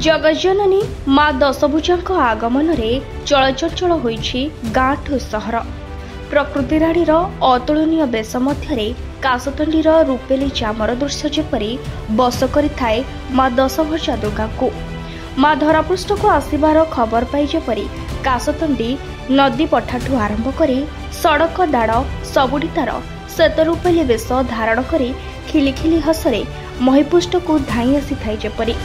ଜଗଜ୍ଜନନୀ ମା ଦଶଭୁଜାଙ୍କ ଆଗମନରେ ଚଳଚଞ୍ଚଳ ହୋଇଛି ଗାଁଠୁ ସହର। ପ୍ରକୃତି ରାଣୀର ଅତୁଳନୀୟ ବେଶ ମଧ୍ୟରେ କାଶତଣ୍ଡିର ରୂପେଲି ଚାମର ଦୃଶ୍ୟ ଯେପରି ବଶ କରିଥାଏ ମା ଦଶଭୁଜା ଦୁର୍ଗାଙ୍କୁ। ମା ଧରାପୃଷ୍ଠକୁ ଆସିବାର ଖବର ପାଇ ଯେପରି କାଶତଣ୍ଡି ନଦୀ ପଠାଠୁ ଆରମ୍ଭ କରି ସଡ଼କ ଦାଡ଼ ସବୁଠି ତାର ଶ୍ଵେତ ରୂପେଲି ବେଶ ଧାରଣ କରି ଖିଲିଖିଲି ହସରେ ମହିପୃଷ୍ଠକୁ ଧାଇଁ ଆସିଥାଏ। ଯେପରି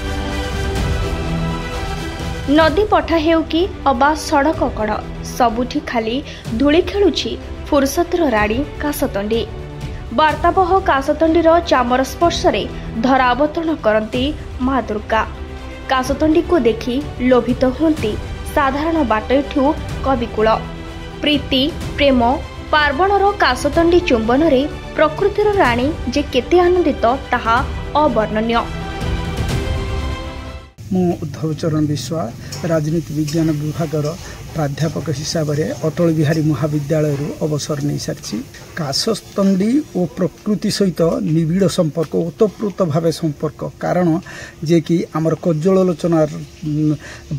ନଦୀ ପଠା ହେଉ କି ଅବା ସଡ଼କ କଡ଼, ସବୁଠି ଖାଲି ଧୂଳି ଖେଳୁଛି ଫୁରସତର ରାଣୀ କାଶତଣ୍ଡି। ବାର୍ତ୍ତାବହ କାଶତଣ୍ଡିର ଚାମର ସ୍ପର୍ଶରେ ଧରା ଅବତରଣ କରନ୍ତି ମା ଦୁର୍ଗା। କାଶତଣ୍ଡିକୁ ଦେଖି ଲୋଭିତ ହୁଅନ୍ତି ସାଧାରଣ ବାଟୋଇଠୁ କବିକୁଳ। ପ୍ରୀତି ପ୍ରେମ ପାର୍ବଣର କାଶତଣ୍ଡି ଚୁମ୍ବନରେ ପ୍ରକୃତିର ରାଣୀ ଯେ କେତେ ଆନନ୍ଦିତ ତାହା ଅବର୍ଣ୍ଣନୀୟ। ମୁଁ ଉଦ୍ଧବ ଚରଣ ବିଶ୍ୱାଳ, ରାଜନୀତି ବିଜ୍ଞାନ ବିଭାଗର ପ୍ରାଧ୍ୟାପକ ହିସାବରେ ଅଟଳ ବିହାରୀ ମହାବିଦ୍ୟାଳୟରୁ ଅବସର ନେଇସାରିଛି। କାଶତଣ୍ଡି ଓ ପ୍ରକୃତି ସହିତ ନିବିଡ଼ ସମ୍ପର୍କ, ଓତପ୍ରୋତ ଭାବେ ସମ୍ପର୍କ। କାରଣ ଯେ କି ଆମର କଜ୍ଜଳଲୋଚନା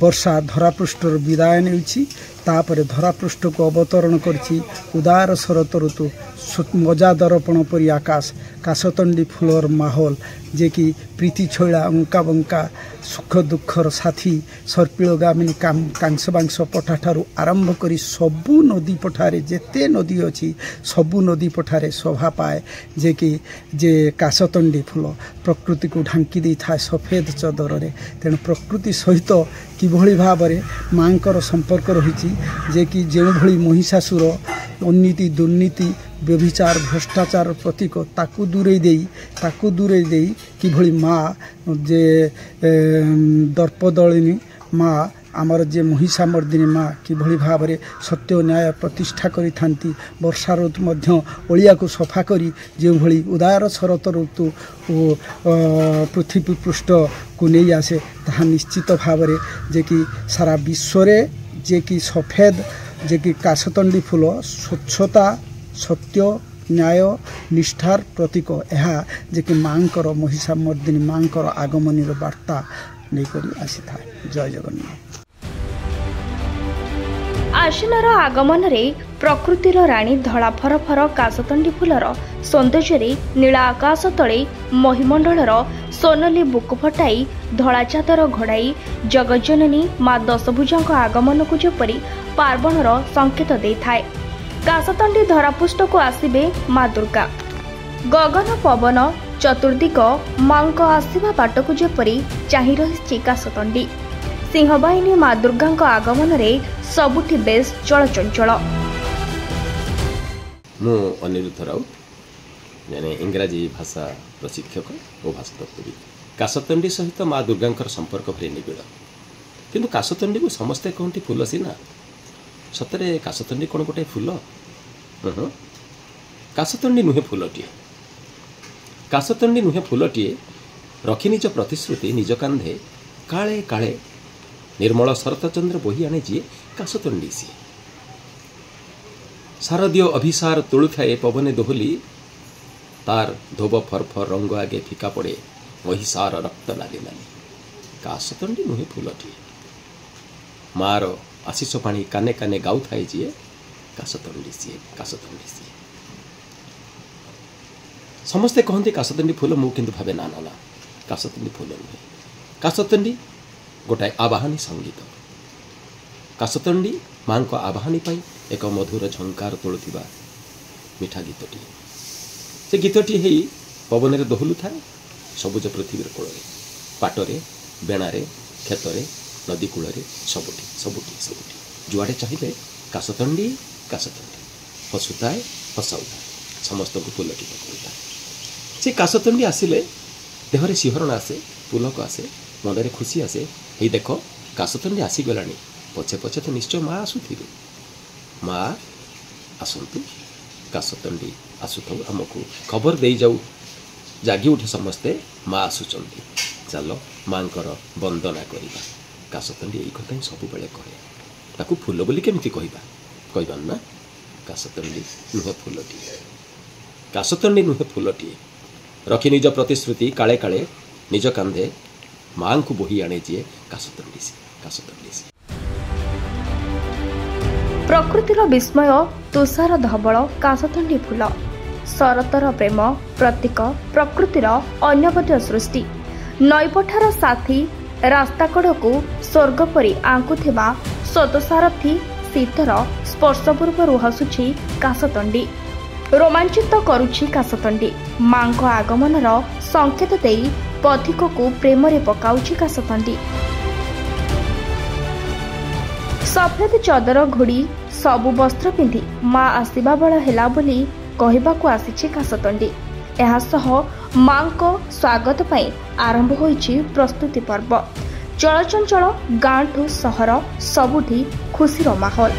ବର୍ଷା ଧରାପୃଷ୍ଠରୁ ବିଦାୟ ନେଉଛି, ତାପରେ ଧରାପୃଷ୍ଠକୁ ଅବତରଣ କରିଛି ଉଦାର ଶରତ ଋତୁ। ମଜା ଦର୍ପଣ ପରି ଆକାଶ, କାଶତଣ୍ଡି ଫୁଲର ମାହୋଲ, ଯେ କି ପ୍ରୀତି ଛଇଳା ଅଙ୍କା ବଙ୍କା ସୁଖ ଦୁଃଖର ସାଥୀ ସର୍ପିଳ ଗାମିନୀ କାଂଶ ବାଂଶ ପଠାଠାରୁ ଆରମ୍ଭ କରି ସବୁ ନଦୀ ପଠାରେ, ଯେତେ ନଦୀ ଅଛି ସବୁ ନଦୀ ପଠାରେ ଶୋଭା ପାଏ ଯେ କି ଯେ କାଶତଣ୍ଡି ଫୁଲ। ପ୍ରକୃତିକୁ ଢାଙ୍କି ଦେଇଥାଏ ସଫେଦ ଚଦରରେ। ତେଣୁ ପ୍ରକୃତି ସହିତ କିଭଳି ଭାବରେ ମାଆଙ୍କର ସମ୍ପର୍କ ରହିଛି, ଯେ କି ଯେଉଁଭଳି ମହିଷାସୁର ଅନୀତି ଦୁର୍ନୀତି ବ୍ୟଭିଚାର ଭ୍ରଷ୍ଟାଚାର ପ୍ରତୀକ, ତାକୁ ଦୂରେଇ ଦେଇ କିଭଳି ମା ଯେ ଦର୍ପଦଳିନୀ ମା, ଆମର ଯେ ମହିଷାମର୍ଦିନୀ ମା କିଭଳି ଭାବରେ ସତ୍ୟ ନ୍ୟାୟ ପ୍ରତିଷ୍ଠା କରିଥାନ୍ତି, ବର୍ଷା ଋତୁ ମଧ୍ୟ ଅଳିଆକୁ ସଫା କରି ଯେଉଁଭଳି ଉଦାର ଶରତ ଋତୁ ଓ ପୃଥିବୀ ପୃଷ୍ଠକୁ ନେଇ ଆସେ, ତାହା ନିଶ୍ଚିତ ଭାବରେ ଯେ କି ସାରା ବିଶ୍ୱରେ ଯେ କି ସଫେଦ ଯେ କି କାଶତଣ୍ଡି ଫୁଲ ସ୍ୱଚ୍ଛତା, ସତ୍ୟ, ନ୍ୟାୟ, ନିଷ୍ଠାର ପ୍ରତୀକ। ଏହା ଯେ କି ମାଆଙ୍କର, ମହିଷାମର୍ଦିନୀ ମାଆଙ୍କର ଆଗମନୀର ବାର୍ତ୍ତା ନେଇକରି ଆସିଥାଏ। ଜୟ ଜଗନ୍ନାଥ। ଆଶ୍ୱିନର ଆଗମନରେ ପ୍ରକୃତିର ରାଣୀ ଧଳା ଫର ଫର କାଶତଣ୍ଡି ଫୁଲର ସୌନ୍ଦର୍ଯ୍ୟରେ ନୀଳ ଆକାଶ ତଳେ ମହିମଣ୍ଡଳର ସୋନଲି ବୁକୁ ଫଟାଇ ଧଳା ଚାଦର ଘୋଡ଼ାଇ ଜଗଜ୍ଜନନୀ ମା ଦଶଭୁଜାଙ୍କ ଆଗମନକୁ ଯେପରି ପାର୍ବଣର ସଂକେତ ଦେଇଥାଏ। କାଶତଣ୍ଡି ଧରାପୃଷ୍ଠକୁ ଆସିବେ ମା ଦୁର୍ଗା। ଗଗନ ପବନ ଚତୁର୍ଦିଗ ମାଙ୍କ ଆସିବା ବାଟକୁ ଯେପରି ଚାହିଁ ରହିଛି କାଶତଣ୍ଡି। ସିଂହବାହିନୀ ମା ଦୁର୍ଗାଙ୍କ ଆଗମନରେ ସବୁଠି ବେଶ୍ ଚଳଚଞ୍ଚଳ। ମୁଁ ଅନିରୁଦ୍ଧ ରାଉତ, ଜଣେ ଇଂରାଜୀ ଭାଷା ପ୍ରଶିକ୍ଷକ ଓ ଭାଷାତତ୍ତ୍ୱବିତ୍। କାଶତଣ୍ଡି ସହିତ ମା ଦୁର୍ଗାଙ୍କର ସମ୍ପର୍କ ଭାରି ନିବିଡ଼। କିନ୍ତୁ କାଶତଣ୍ଡିକୁ ସମସ୍ତେ କହନ୍ତି ଫୁଲ ସିନା, ସତରେ କାଶତଣ୍ଡି କ'ଣ ଗୋଟେ ଫୁଲ? କାଶତଣ୍ଡି ନୁହେଁ ଫୁଲଟିଏ। କାଶତଣ୍ଡି ନୁହେଁ ଫୁଲଟିଏ, ରଖି ନିଜ ପ୍ରତିଶ୍ରୁତି ନିଜ କାନ୍ଧେ, କାଳେ କାଳେ ନିର୍ମଳ ଶରତଚନ୍ଦ୍ର ବୋହି ଆଣେ ଯିଏ, କାଶତଣ୍ଡି ସିଏ। ଶାରଦୀୟ ଅଭିସାର ତୋଳୁଥାଏ ପବନେ ଦୋହଲି, ତାର ଧୋବ ଫରଫର ରଙ୍ଗ ଆଗେ ଫିକା ପଡ଼େ ମହିଷାର ରକ୍ତ ନାଲି ନାଲି। କାଶତଣ୍ଡି ନୁହେଁ ଫୁଲଟିଏ, ମାର ଆଶିଷ ପାଣି କାନେ କାନେ ଗାଉଥାଏ ଯିଏ, କାଶତଣ୍ଡି ସିଏ, କାଶତଣ୍ଡି ସିଏ। ସମସ୍ତେ କହନ୍ତି କାଶତଣ୍ଡି ଫୁଲ, ମୁଁ କିନ୍ତୁ ଭାବେ ନା ନା ନା, କାଶତଣ୍ଡି ଫୁଲ ନୁହେଁ। କାଶତଣ୍ଡି ଗୋଟାଏ ଆବାହନୀ ସଙ୍ଗୀତ। କାଶତଣ୍ଡି ମାଙ୍କ ଆବାହନୀ ପାଇଁ ଏକ ମଧୁର ଝଙ୍କାର ତୋଳୁଥିବା ମିଠା ଗୀତଟିଏ। ସେ ଗୀତଟି ହେଇ ପବନରେ ଦୋହଲୁଥାଏ ସବୁଜ ପୃଥିବୀର କୋଳରେ, ପାଟରେ, ବେଣାରେ, କ୍ଷେତରେ, ନଦୀ କୂଳରେ, ସବୁଠି ସବୁଠି ସବୁଠି। ଯୁଆଡ଼େ ଚାହିଁଲେ କାଶତଣ୍ଡି କାଶତଣ୍ଡି, ହସୁଥାଏ, ହସାଉଥାଏ, ସମସ୍ତଙ୍କୁ ପୁଲକିତ କରୁଥାଏ। ସେ କାଶତଣ୍ଡି ଆସିଲେ ଦେହରେ ଶିହରଣ ଆସେ, ପୁଲକ ଆସେ, ମନରେ ଖୁସି ଆସେ। ହେଇ ଦେଖ, କାଶତଣ୍ଡି ଆସିଗଲାଣି, ପଛେ ପଛେ ତ ନିଶ୍ଚୟ ମା ଆସୁଥିବେ। ମା ଆସନ୍ତୁ, କାଶତଣ୍ଡି ଆସୁଥାଉ, ଆମକୁ ଖବର ଦେଇଯାଉ। ଜାଗି ଉଠେ ସମସ୍ତେ, ମା ଆସୁଛନ୍ତି, ଚାଲ ମାଙ୍କର ବନ୍ଦନା କରିବା। କାଶତଣ୍ଡି ଏଇ କଥା ହିଁ ସବୁବେଳେ କହେ। ତାକୁ ଫୁଲ ବୋଲି କେମିତି କହିବା? କହିବାନି ନା। କାଶତଣ୍ଡି ନୁହେଁ ଫୁଲଟିଏ। କାଶତଣ୍ଡି ନୁହେଁ ଫୁଲଟିଏ, ରଖି ନିଜ ପ୍ରତିଶ୍ରୁତି କାଳେ କାଳେ ନିଜ କାନ୍ଧେ, ମାଆଙ୍କୁ ବୋହି ଆଣେ ଯିଏ, କାଶତଣ୍ଡି ସିଏ, କାଶତଣ୍ଡି ସିଏ। ପ୍ରକୃତିର ବିସ୍ମୟ ତୁଷାର ଧବଳ କାଶତଣ୍ଡି ଫୁଲ, ଶରତର ପ୍ରେମ ପ୍ରତୀକ, ପ୍ରକୃତିର ଅନବଦ୍ୟ ସୃଷ୍ଟି। ନଈପଠାର ସାଥୀ, ରାସ୍ତାକଡ଼କୁ ସ୍ୱର୍ଗ ପରି ଆଙ୍କୁଥିବା ସ୍ୱତସାରଥୀ, ଶୀତର ସ୍ପର୍ଶ ପୂର୍ବରୁ ହସୁଛି କାଶତଣ୍ଡି, ରୋମାଞ୍ଚିତ କରୁଛି କାଶତଣ୍ଡି। ମାଙ୍କ ଆଗମନର ସଂକେତ ଦେଇ ପଥିକକୁ ପ୍ରେମରେ ପକାଉଛି କାଶତଣ୍ଡି। ସଫେଦ ଚଦର ଘୋଡ଼ି ସବୁ ବସ୍ତ୍ର ପିନ୍ଧି ମା ଆସିବା ବେଳ ହେଲା ବୋଲି କହିବାକୁ ଆସିଛି କାଶତଣ୍ଡି। ଏହାସହ ମାଙ୍କ ସ୍ୱାଗତ ପାଇଁ ଆରମ୍ଭ ହୋଇଛି ପ୍ରସ୍ତୁତି ପର୍ବ। ଚଳଚଞ୍ଚଳ ଗାଁଠୁ ସହର, ସବୁଠି ଖୁସିର ମାହୋଲ।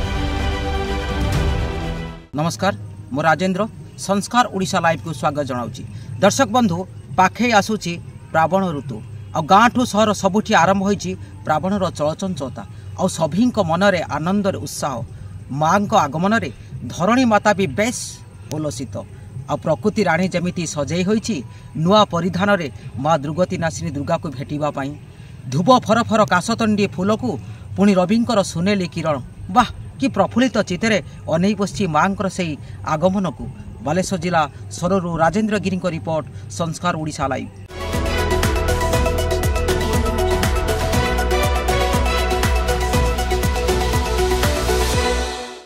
ନମସ୍କାର, ମୁଁ ରାଜେନ୍ଦ୍ର, ସଂସ୍କାର ଓଡ଼ିଶା ଲାଇଭ୍କୁ ସ୍ୱାଗତ ଜଣାଉଛି। ଦର୍ଶକ ବନ୍ଧୁ, ପାଖେଇ ଆସୁଛି ପ୍ରାବଣ ଋତୁ, ଆଉ ଗାଁଠୁ ସହର ସବୁଠି ଆରମ୍ଭ ହୋଇଛି ପ୍ରାବଣର ଚଳଚଞ୍ଚଳତା, ଆଉ ସଭିଙ୍କ ମନରେ ଆନନ୍ଦରେ ଉତ୍ସାହ। ମାଙ୍କ ଆଗମନରେ ଧରଣୀ ମାତା ବି ବେଶ ଉଲ୍ଲସିତ, ଆଉ ପ୍ରକୃତି ରାଣୀ ଯେମିତି ସଜେଇ ହୋଇଛି ନୂଆ ପରିଧାନରେ ମା ଦୁର୍ଗତି ନାଶିନୀ ଦୁର୍ଗାକୁ ଭେଟିବା ପାଇଁ। ଧୁବ ଫରଫର କାଶତଣ୍ଡି ଫୁଲକୁ ପୁଣି ରବିଙ୍କର ସୁନେଲି କିରଣ, ବାহ କି ପ୍ରଫୁଲ୍ଲିତ ଚିତ୍ତରେ ଅନେଇ ବସିଛି ମାଙ୍କର ସେଇ ଆଗମନକୁ। ବାଲେଶ୍ୱର ଜିଲ୍ଲା ସରୋରୁ ରାଜେନ୍ଦ୍ର ଗିରିଙ୍କ ରିପୋର୍ଟ, ସଂସ୍କାର ଓଡ଼ିଶା ଲାଇଭ୍।